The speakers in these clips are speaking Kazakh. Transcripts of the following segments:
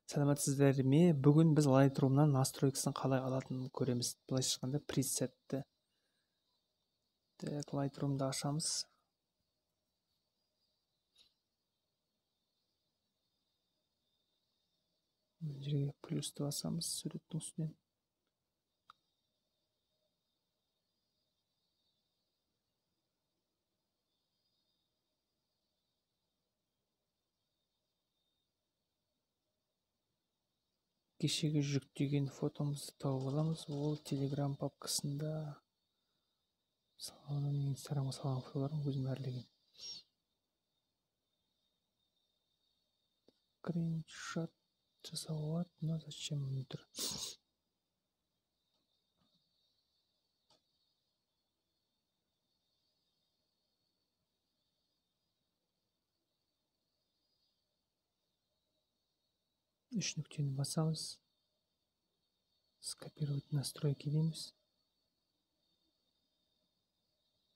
Сәлеметсіздер ме? Бүгін біз Lightroom-нан настройкасын қалай алатынын көреміз. Былайша айтқанда пресетті. Так, Lightroom-ды ашамыз. Мына жерге плюсті басамыз суреттің үстінен. Кешегі жүктеген фотомызды тауып аламыз. Ол Telegram папкасында салған, Instagramға салған фотоларым өзім әрлеген. Скриншот жасауға болады, но зачем тұр? Үш нүктені басамыз. Скопировать настройки дейміз.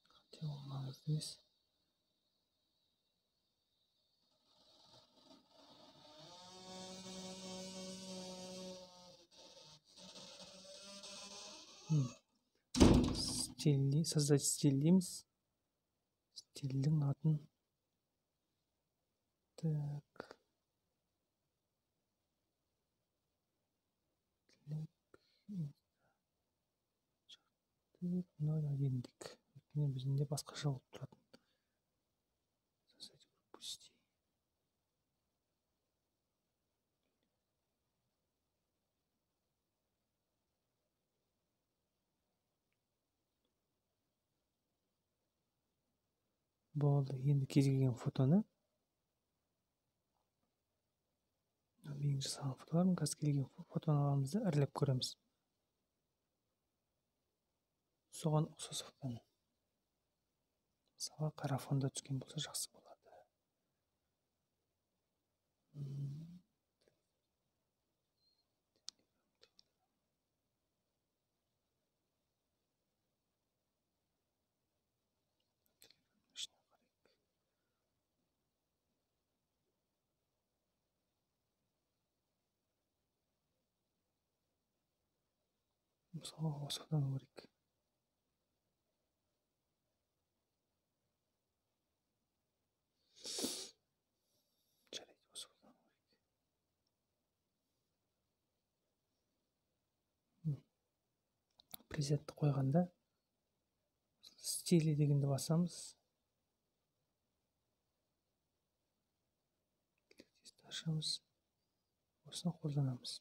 Хотя ол маңызды емес. Стиль, создать стиль дейміз. Стильдің атын. Так. Ноль один дік. Өйткені біздің басқаша болып тұратын. Создать группу стилей. Болды. Енді кез келген фотоны, менің жасаған фотоларым, қазір келген фотоны аламыз да ірілеп көреміз. Соған ұқсас фотоны. Мысалға қара фонда түскен болса жақсы болады. Мысалға осы фотоны көрейік. Пресетті қойғанда стили дегенді басамыз. Ашамыз. Осыны қолданамыз.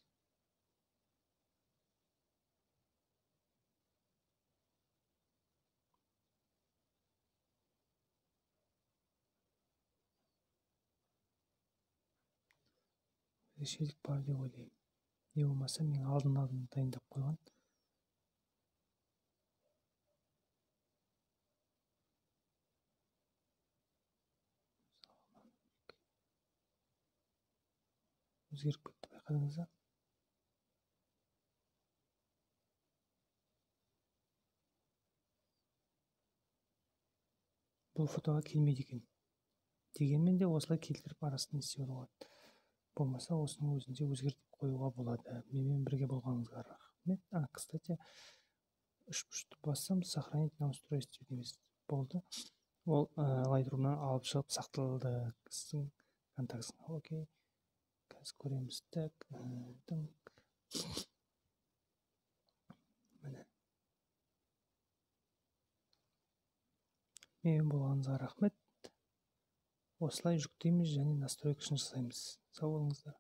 Өзгешелік бар деп ойлаймын. Не болмаса мен алдын дайындап қойған. Өзгеріп кетті, байқадыңыз ба? Бұл фотоға келмейді екен. Дегенмен де осылай келтіріп арасын істеуге болады. Болмаса осының өзінде өзгертіп қоюға болады. Менімен бірге болғаныңызға рахмет. А, кстати, үшбұрышты бассам, сохранить на устройстве дейміз. Болды. Ол Lightroom-нан алып шығып сақталды сіздің контактісіңе. Окей. Қазір көреміз. Так, міне. Менімен болғаныңызға рахмет. Осылай жүктейміз және настройкасын жасаймыз. Сау болыңыздар.